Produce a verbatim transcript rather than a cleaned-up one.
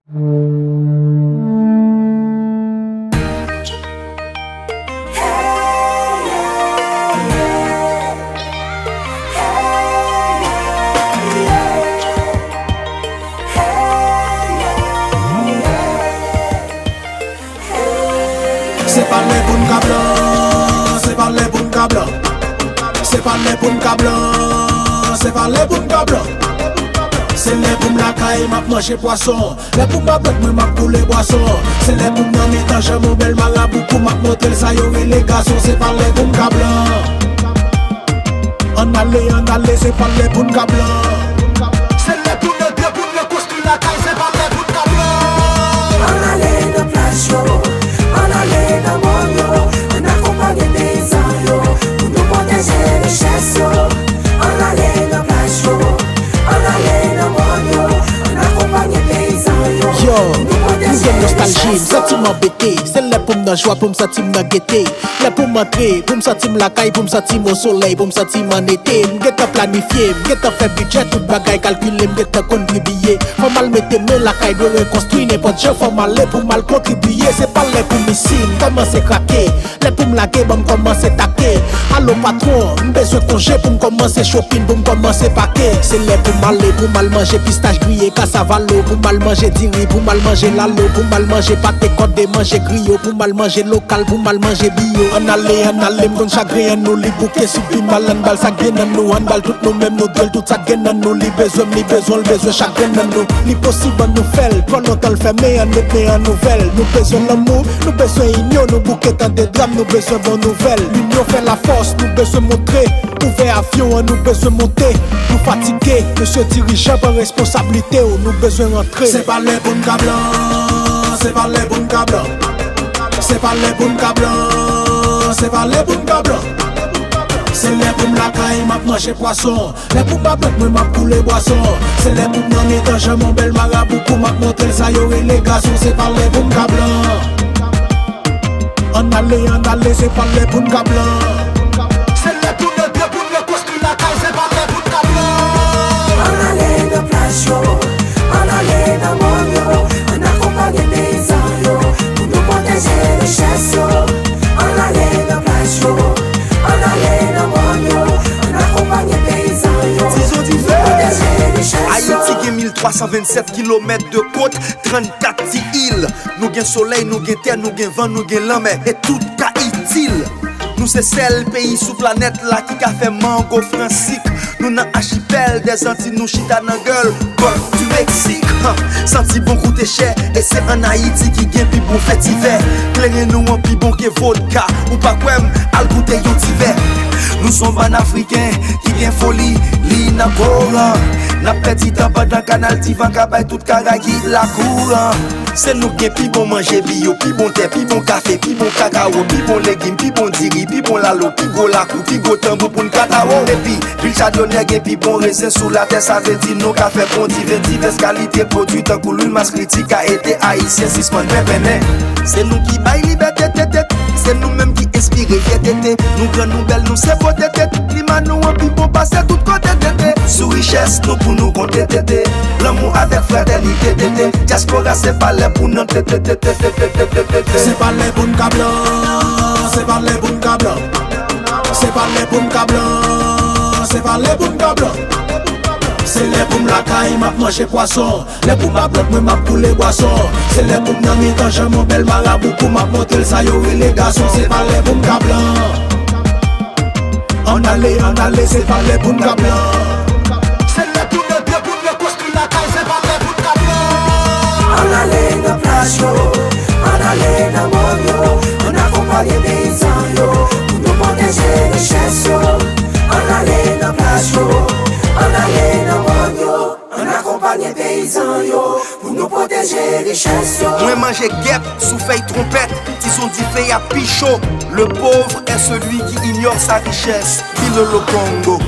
Se pa lè pou n ka blan, se pa lè pou n ka blan. Se pa lè pou n ka blan, se pa lè pou n ka blan. Se lè pou m lakay, m ap manje pwason. Lè pou m avèk mwen, m ap koule bwason. Se lè pou m nan mitan janm yon bèl marabou pou m ap montre l sa yo rele gason. Se pa lè pou m ka blan. Ann ale, ann ale, se pa lè pou n ka blan. Se lè pou n antre, pou n rekonstwi lakay, se pa lè pou n ka blan. Ann ale nan plaj yo, ann ale nan mòn yo, ann akonpanye peyizan yo, pou nou pwoteje richès yo. Ann ale nan plaj yo, ann ale nan mòn yo, ann akonpanye peyizan yo, pou nou pwoteje richès yo. Yo, m gen nostalji, m santi m anbete. Se lè pou m nan jwa, pou m santi m nan gete. Lè pou m antre, pou m santi m lakay, pou m santi m osolèy, pou m santi m an ete. M gentan planifye, m gentan fè bidjè, tout bagay kalkile, m gentan kontribiye. Fò m al mete men lakay, dwe rekonstwi nenpòt jan, fò m ale pou m al kontribiye. Se pa lè pou misil kòmanse krake. Lè pou m lage, ban m kòmanse take. Alo patwon, m bezwen konje pou m kòmanse chopin, pou m kòmanse pake. Se lè pou m ale, pou m al manje pistach griye, kasav alo, pou m al manje diri, pou m al manje lalo, pou m al manje pate kòde, manje griyo, pou m al manje lokal, pou m al manje biyo. Ann ale, ann ale, m konn chagren an nou, li bouke sou pi mal, ann ba l sa k gen nan nou, ann ba l tout nou menm, nou dwe l tout sa k gen nan nou, li bezwen m, li bezwen l, bezwen chak grenn nan nou. Li posib, ann nou fè l, twò lontan l fèmen, ann met men an nouvèl. Nou bezwen lanmou, nou bezwen inyon, nou bouke tande dram, nou bezwen bon nouvèl. Linyon fè lafòs, nou bezwen montre, ouvè avyon an, nou bezwen monte. Nou fatige, mesye dirijan, pran responsablite w, nou bezwen rantre. Se pa lè pou n ka blan, se pa lè pou n ka blan. Se pa lè pou n ka blan, se pa lè pou n ka blan. Se lè pou m lakay, m ap manje pwason. Lè pou m avèk mwen, m ap koule bwason. Se lè pou m nan mitan janm yon bèl marabou pou m ap montre l sa yo rele gason. Se pa lè pou m ka blan. Ann ale, ann ale, se pa lè pou n ka blan. Se lè pou n antre, pou n rekonstwi lakay, se pa lè pou n ka blan. Ann ale nan plaj yo, ann ale nan mòn yo, ann akonpanye peyizan yo, pou nou pwoteje richès yo. Ann ale nan plaj yo, ann ale nan mòn yo, ann akonpanye peyizan yo, pou nou pwoteje richès yo. Ayiti gen mil twa san vennsèt kilomèt de kòt, trannkat ti il. Nou gen solèy, nou gen tè, nou gen van, nou gen lanmè, e tout ka itil. Nou se sèl peyi sou planèt la ki ka fè mango fransik. Nou nan achipèl dèzanti, nou chita nan gèl Gòlf di Meksik. Han, santi bon koute chè, e se ann Ayiti ki gen pi bon vetivè. Kleren nou an pi bon ke vodka, ou pa kwè m, al goute yon ti vè. Nou se yon bann Afriken ki gen foli, li nan koran. N ap pèdi tan pandan kanal Divan ka bay tout Karayib la kouran. Se nou k gen pi bon manje biyo, pi bon tè, pi bon kafe, pi bon kakawo, pi bon legim, pi bon diri, pi bon lalo, pi gwo lakou, pi gwo tanbou pou n katawo. Epi, vil Chadonè gen pi bon rezen sou latè, sa vle di nou ka fè bon diven, divès kalite pwodui tankou lwil maskriti, ka ede Ayisyen sispann penpennen. Se nou ki bay libète, tete, se nou menm ki enspire fyète, te. Nou gran, nou bèl, nou se pote, tete. Klima nou an pi bon pase tout kote, tete. Sou richès nou pou nou konte, tete. Lanmou avèk fratènite, tete. Dyaspora se pa lè pou nou, tete. Se pa lè pou n ka blan, se pa lè pou n ka blan. Se pa lè pou n ka blan, se pa lè pou n ka blan. Se lè pou m lakay, m ap manje pwason. Lè pou m avèk mwen, m ap koule bwason. Se lè pou m nan mitan janm yon bèl marabou pou m ap montre l sa yo rele gason. Se pa lè pou m ka blan. Ann ale, ann ale, se pa lè pou n ka blan. Se lè pou n antre, pou n rekonstwi lakay, se pa lè pou n ka blan. Ann ale nan plaj yo, ann ale nan mòn yo, ann akonpanye peyizan yo, pou nou pwoteje richès yo. Ann ale nan plaj yo, ann ale nan mòn yo, ann akonpanye peyizan yo, pou nou pwoteje richès yo. Mwen manje gèp sou fèy twonpèt, ti son dife a pi cho. Le pauvre est celui qui ignore sa richesse. Bilolo Kongo.